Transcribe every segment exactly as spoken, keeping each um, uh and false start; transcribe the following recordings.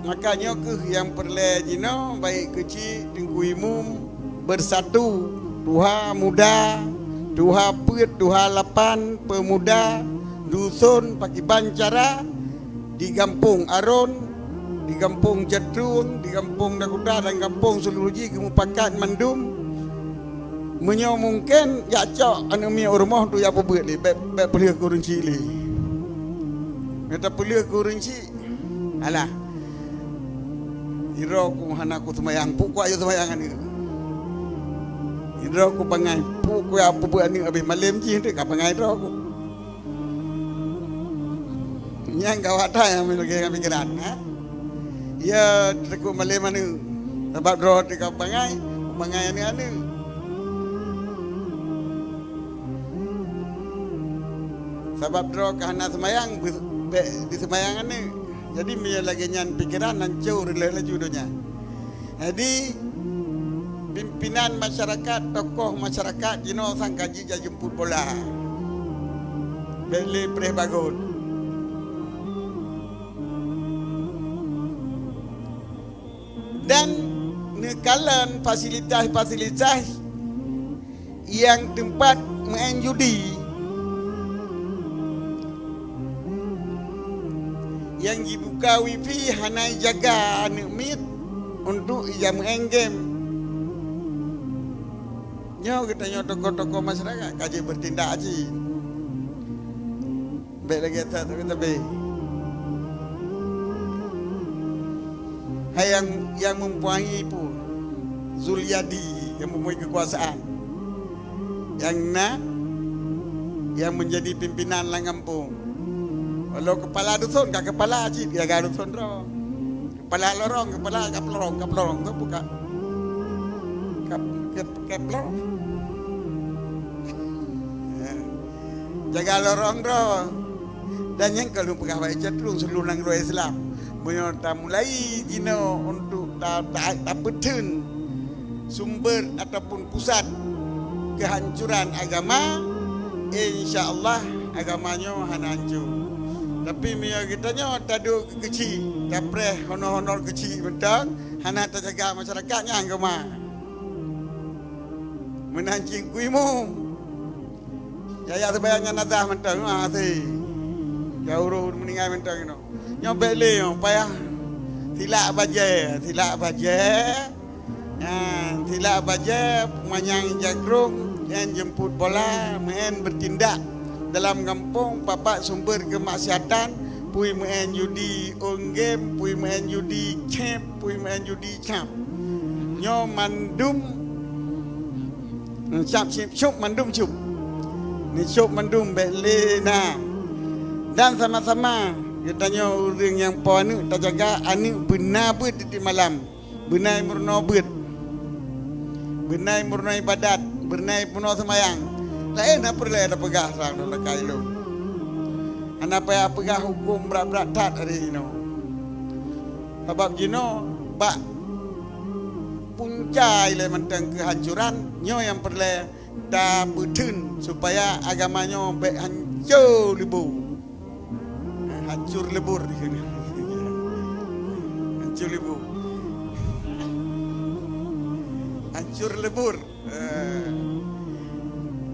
Maka nyoe kheueh nyang peureulée jinoe, baik keuchik, Teungku Imum, beusatu, tuha muda, tuha peuet, tuha lapan, peumuda, duson, pakriban cara, di gampông Aron, di gampông Jatrueng, di gampông Dakota dan gampông seuluruh jih geumupakat mandum. Meunyoe mungken, jak cok aneuëk miet u rumoh tu jak peubeuet lé, bék, bék peulheueh keu ureuëng chik lé. Gata peulheueh keu ureuëng chik. Alah. Sidroe ku hana ku seumayang, peue ku ayo seumayang aneuëk. Sidroe ku bangai, peue ku ya peubeuet aneuëk habéh malém jih, ka bangai droe ku. Nyang gawat that nyang lagée ngon pikiran, ha? Ya, takot malém aneuëk. Sabab droe teuka bangai, bangai aneuëk-aneuëk. Sabab droe ka hana seumayang, be-, bék diseumayang aneuëk. Jadi, meunyoe lagée nyan pikiran, hancô reuloh laju donya. Jadi, pimpinan masyarakat, tokoh masyarakat jinoe sang ka jijak jemput bola. Bék lé preh bagot. Dan neukalon fasilitas-fasilitas nyang teumpat meu'en judi, nyang jibuka wifi hana jijaga aneuëk miet untuk ija meu'en game. Nyoe geutanyoe tokoh-tokoh masyarakat ka jeuet beutindak cit. Bék lagée that, tapi, tapi. Hai nyang, nyang mempunyai pun Zulyadi, nyang mempunyai kekuasaan. Nyang na, nyang menjadi pimpinan lam gampông. Walau kepala dusun, ka kepala cit, jaga dusun droe. Kepala lorong, kepala kaplorong, kaplorong tu buka. Kap-, kep-, keplorong. Ya. Jaga lorong droe. Dan nyang ka lôn peugah bak Cot Trueng seuluruh nanggroe Islam, meunyoe tamulai jinoe untuk ta-, ta-, tapeutheun sumber ataupun pusat kehancuran agama, insya Allah agama nyoe hana hancô. Tapi meunyoe geutanyoe taduek keuchik, tapreh honor-honor keuchik mantong, hana tajaga masyarakat, nyan agama. Meunan cit Teungku Imum. Yahya seumayang nyan nazah mantong, ah, si. Ya ureuëng meuninggai mantong inoe. Nyoe bék lé nyoe payah silak bajée, silak bajée. Nyan, silak bajée, manyang jakrong, nyan jemput bola, meu'en beutindak dalam gampông, papat sumber keumaksiatan, pui meu'en judi, ôn game, pui meu'en judi, céb, pui meu'en judi, cab. Nyoe mandum, cab, céb, cub, mandum cub. Neucub mandum bék lé na. Dan sama-sama geutanyoe ureuëng nyang po aneuëk tajaga aneuëk beuna beuet tieb-tieb malam. Beuna meurunoe beuet. Beuna meurunoe ibadat, beuna meurunoe seumayang. Laén na peureulée tapeugah sang droe takai lôn. Hana payah peugah huköm brat-brat that hari inoe. Sabab jinoe bak punca ilée mantong keuhancuran, nyoe nyang peureulée tapeutheun supaya agama nyoe bék hancô leubur. Hancur lebur dikheun. Hancur lebur. Hancur lebur. Eh.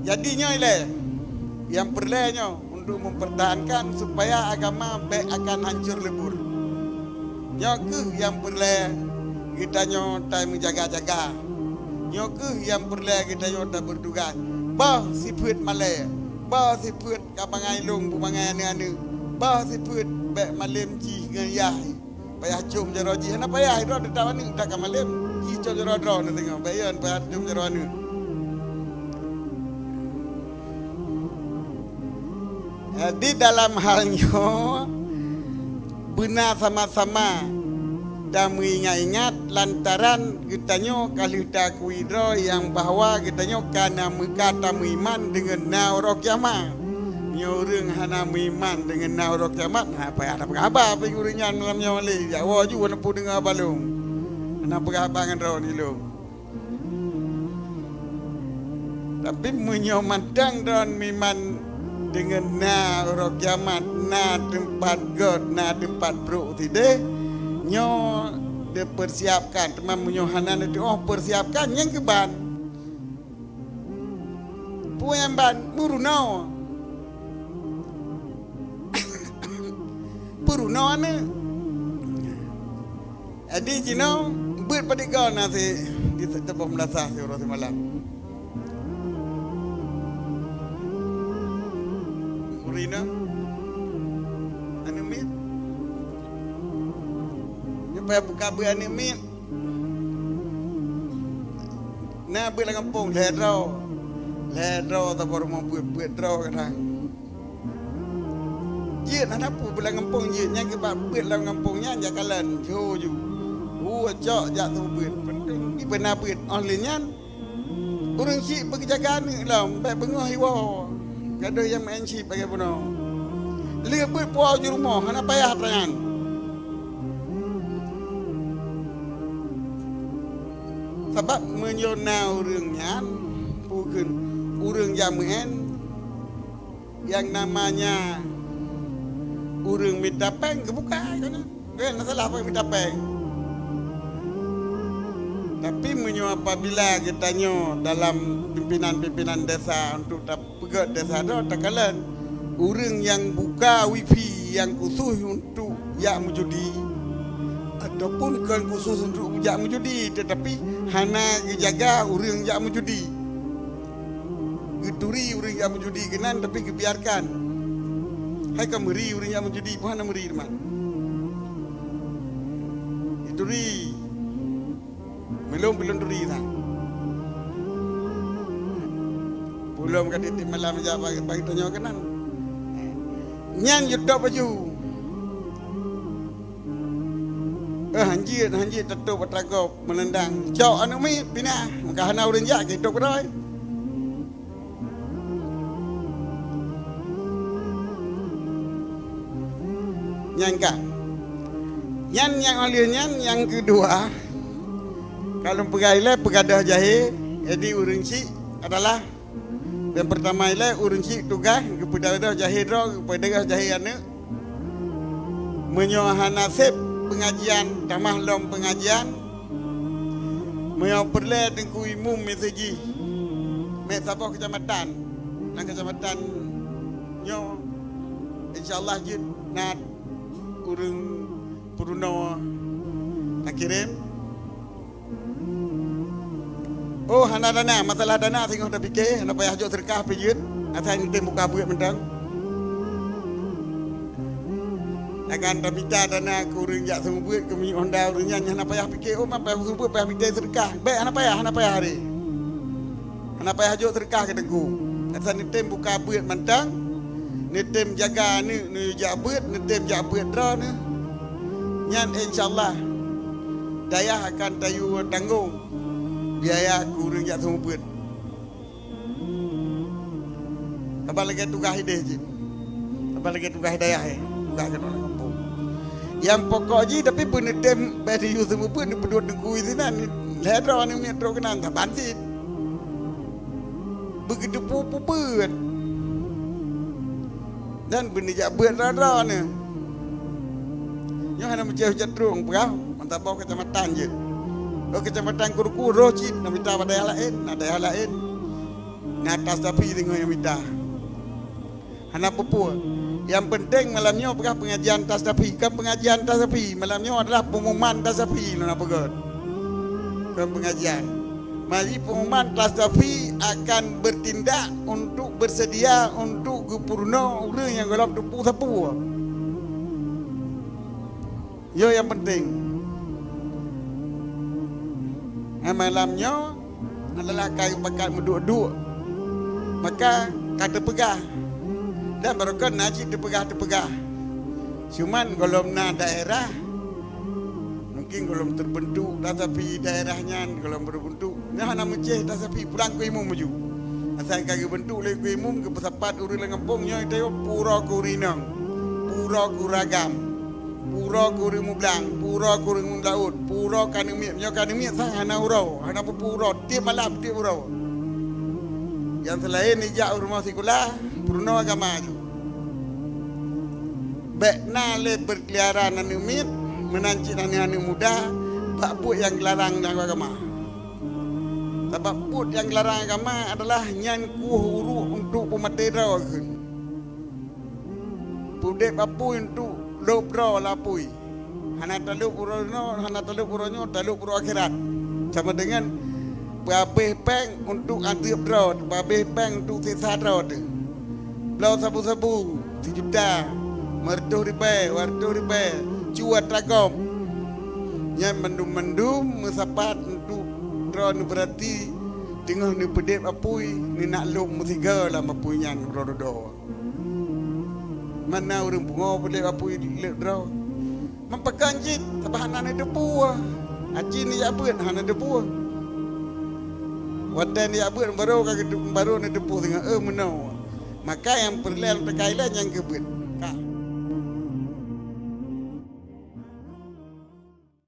Jadi nyoe ilée nyang peureulée nyoe untuk mempertahankan supaya agama bék akan hancur lebur. Nyoe kheueh nyang peureulée geutanyoe tameujaga-jaga. Nyoe kheueh nyang peureulée geutanyoe tapeurtugas. Bah sifeuet malée, bah sifeuet ka bangai lôn beubangai aneuëk-aneuëk, bah sifeuet bék malém jih ngon yah. Payah com jaroe jih, hana payah, droe teutap aneuëk, that ka malém. Jih com jaroe droe neuh teungoh, bék yon payah com jaroe aneuëk. Jadi dalam hal nyoe, beuna sama-sama tameuingat-ingat lantaran geutanyoe ka lheueh taakui droe nyang bahwa geutanyoe ka na meuka tameuiman deungon na uroe kiamat. Nyoe ureuëng hana meuiman deungon na uroe kiamat, hana payah tapeugah haba bak ureuëng nyan malam nyoe lé. Jak woe ju, hana peue deungoe haba lôn. Hana peugah haba ngon droe di lôn. Tapi meunyoe mantong droe meuiman deungon na uroe kiamat, na teumpat göt, na teumpat brok sideh, Nyoe dipeusiapkan, teuma meunyoe hana neuteuoh peusiapkan, nyang keuban. Peue nyang ban? Meurunoe. Peurunoe aneuëk. Jadi jinoe beuet padit goe na si di teupah meulasah siuroe simalam. Ureuëng inong aneuëk miet. Nyoe payah buka beuet aneuëk miet. Na beuet lam gampông lhée droe. Lhée droe saboh rumoh beuet, beuet droe kadang. Jeuet hana peue beuet lam gampông jeuet, nyang keubat beuet lam gampông nyan jak kalon, jho ju. Hu cok jak seumeubeuet. Di beuna beuet. Óh lheueh nyan, ureuëng syiek beugeujaga aneuëk lom, bék beungoh iwoe. Gadôh nyang meu'en syiek bagaih bunoe. Lheueh beuet puwoe ju rumoh, hana payah tanyan. Sabab meunyoe na ureuëng nyan, peue kheun ureuëng jak meu'en, nyang namanya ureuëng mita péng geubuka keunan. Kan na salah péng mita péng. Tapi meunyoe apabila geutanyoe dalam pimpinan-pimpinan desa untuk tap- peugét desa droe takalon, ureuëng nyang buka wifi nyang khusus untuk jak meujudi, ataupun kon khusus untuk jak meujudi, tetapi hana geujaga ureuëng jak meujudi. Geuturi ureuëng jak meujudi keunan, tapi geubiarkan. Hai ka meuri ureuëng jak meujudi, peue hana meuri teuma. Geuturi. Meulom, meulom turi that. Peulom ka tieb-tieb malam jak bagi, bagi tanyoe keunan. Nyan YouTube laju. Eh, hanjeuet, hanjeuet tatôb atra gob meunendang. Cok aneuëk miet pinah, maka hana ureuëng jak keu YouTube keudroe. Nyan ka. Nyan nyang óh lheueh nyan nyang keudua, ka lôn peugah ilée peugadôh jahé, jadi ureuëng syiek adalah nyang peurtama ilée ureuëng syiek tugaih geupeugadôh jahé droe, geupeugadôh jahé aneuëk. Meunyoe hana sép peungajian, tamah lom peungajian, meunyoe peureulée teungku imum miseue jih, meusaboh keucamatan, lam keucamatan nyoe, insya Allah jeuet na ureuëng peurunoe takirém. Oh, hana dana, masalah dana singoh tapike, hana payah jok seudeukah pih jeuet, asai neutem buka beuet mantong. Akan tamita dana keu ureuëng jak seumeubeuet, keu minyeuk honda ureuëng nyan, hana payah pike, oh, man payah seumeubeuet, payah mite seudeukah. Bék, hana payah, hana payah haré. Hana payah jok seudeukah keu teungku. Asai neutem buka beuet mantong, neutem jaga aneuëk neuyue jak beuet, neutem jak beuet droeneueh. Nyan insya Allah dayah akan tayue tanggong biaya keu ureuëng jak seumeubeuet. Haba lagée tugaih idéh jih. Haba lagée tugaih dayah, eh, tugaih keunoe lam gampông. Nyang pokok jih, tapi beuneutem bék neuyue seumeubeuet, neupeuduek teungku sinan, lhée droe aneuëk miet trok keunan, saban cit. Beugeuteupeue peubeuet. Dan beuneujak beuet droe-droe nyoe. Nyoe hana meucéh hujan trueng peugah, mantong boh keucamatan jeuet. Oh, keucamatan Kruku roh cit, na mita bak dayah laén, na dayah laén. Na tas tapi deungoe nyang mita. Hana peue-peue. Nyang penting malam nyoe peugah pengajian tas tapi. Kan pengajian tas tapi malam nyoe adalah pengumuman tas tapi, lôn na peugah. Kan pengajian. Maji pengumuman tas tapi akan bertindak untuk bersedia untuk geupeurunoe ureuëng nyang gohlom teupeu sapeue. Yo nyang penting. Ngon malam nyoe adalah ka geupakat meuduek-duek. Maka ka teupeugah. Dan barokon na cit teupeugah-teupeugah. Cuman gohlom na daerah, mungkin gohlom teubentuk, tatapi daerah nyan gohlom teubentuk. Nyan hana meucéh tatapi pulang keu imum maju. Asai ka geubentuk lé keu imum, geupeusapat ureuëng lam gampông nyoe tayue pura keu ureuëng inong, pura keu ureuëng agam, pura keu ureuëng mublang, pura keu ureuëng mulaôt, pura keu aneuëk miet. Nyoe keu aneuëk miet sang hana uroe, hana peue-peue uroe, tieb malam tieb uroe. Nyang seulaén ijak u rumoh sikula, peurunoe agama ju. Bék na lé beukeuliaran aneuëk miet, Meunan cit aneuk-aneuk muda bak buet nyang geularang lam agama. Sabab buet nyang geularang agama adalah nyan kueh uruek untuk peumaté droe kheun. Peudeb apui untuk lôb droe lam apui. Hana talôb uroe nyoe, hana talôb uroe nyoe, talôb uroe akhirat. Sama dengan peuhabéh péng untuk azeub droe, peuhabéh péng untuk siksa droe teuh. Bloe sabu-sabu sijuta, meureutoh ribèe, dua reutôh ribèe, cu atra gob. Nyan mandum-mandum meusapat untuk droe neubeurati teungoh neupeudeb apui, neunak lôb meusigoe lam apui nyan uroe dudoe. Mana ureuëng pungo peudeb apui leueb droe? Meupakon cit, sabab hana neuteupeue. Aci neujak beuet hana neuteupeue. Watèe neujak beuet barô ka geutu-, barô neuteupeue singoh, eh, meunoe. Maka nyang peureulèe teuka ilèe nyang keu beuet.